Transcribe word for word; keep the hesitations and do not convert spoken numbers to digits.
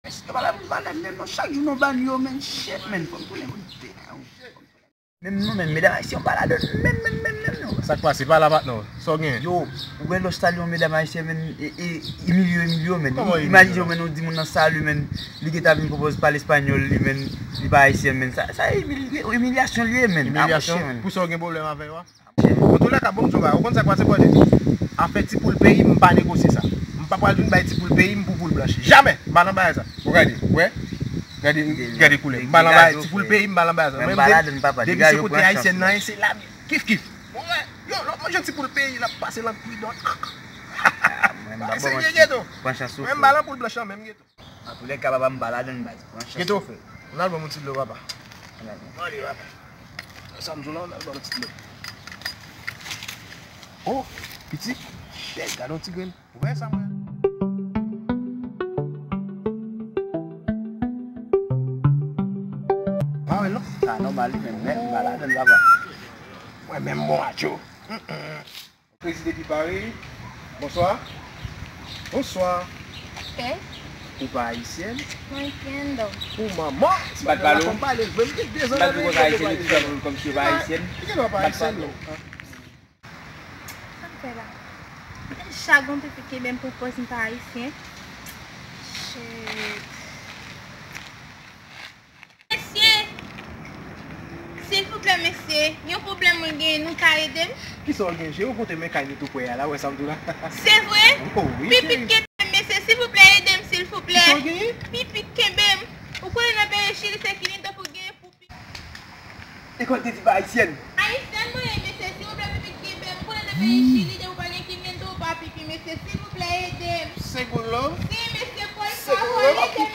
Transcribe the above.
Mesye, yo pa la pou pale menm non, chak jou nou ban yo, men shit, men, fò m tounen moun. Menm non, men medam ayisyen yo pa ladan menm, menm, menm, menm non. Sa k pase? Pale a patnè w. Sa w genyen? Yo, ou wè lè w salye yon medam ayisyen, men, e, e, imilye, imilye, men. Kòman imilye? Imajine w, men, ou di moun nan salut, men, li gentan vin pwopòz pale espanyòl, li, men, li pa ayisyen, men. Sa, sa imilye, imilyasyon li ye, men. Imilyasyon? Pou sa w gen pwoblèm avè yo a? Antoulèka, bon, m di w bagay, ou konn sa k pase, Bòdye? Afè ti poul peyi, m pa negosye sa. M pa pral vin bay ti poul peyi m pou poul blanch. Jamè! M pa nan bagay sa. Ou gade, wè? Gade, gade koulè. M pa nan bagay ti poul peyi, m pa nan bagay sa. Mwen, m pa ladan, papa. Depi se kote ayisyen nan ye, se la, kif, kif. Bon, wè, yo, lè w manje ti poul peyi, l ap pase lang pridon. Mwen, m pa bon, serye, Geto. Mwen, m pa nan poul blanch lan menm, Geto. Antoulèka, papa, m pa ladan, baz. Pran chans ou fè. Geto, ann al ban m yon ti dlo, papa. Ann al ban. Ann al, papa. Sa m di w la, ann al ban m yon ti dlo. Oh, pitit, bèl, gade yon ti grenn. Ou wè sa, mwen? Pa wè l non? Sa nòmal, li menm, men m pa ladan, papa. Mwen menm, bon, atyo. Prezide pi pare. Bonswa. Bonswa. Hey. Ou pa ayisyèn? Mwen kenn do. Ou manman. M pa t pale w. M pa t pale w, ayisyèn, ou kòmsi ou pa ayisyèn. Li gen dwa pa ayisyèn, non. Sa m fè la? Chak gon pipi kenbe m pou pòz m pa ayisyen. Shit. Mesye! Silvouplè, mesye, yon pwoblèm mwen genyen, nou ka ede m? Kisa w gen? Je w kontre men kay nou tou prè a la, wè sa m di w la? Se vre? Oh, wi, cheri. Pipi kenbe m, mesye, silvouplè, ede m, silvouplè. Kisa w genyen? Pipi kenbe m. Ou konnen nan peyi Chili, se kiliento pou gen pou pi- Lekòl te di pa ayisyèn. Ayisyèn mwen ye, mesye, silvouplè, pipi kenbe m. Ou konnen nan peyi Chili, depi w pa gen kiliento, ou pa pipi, mesye, silvouplè, ede m. Según lo. Si, mesye, Paul, Paul, ede m.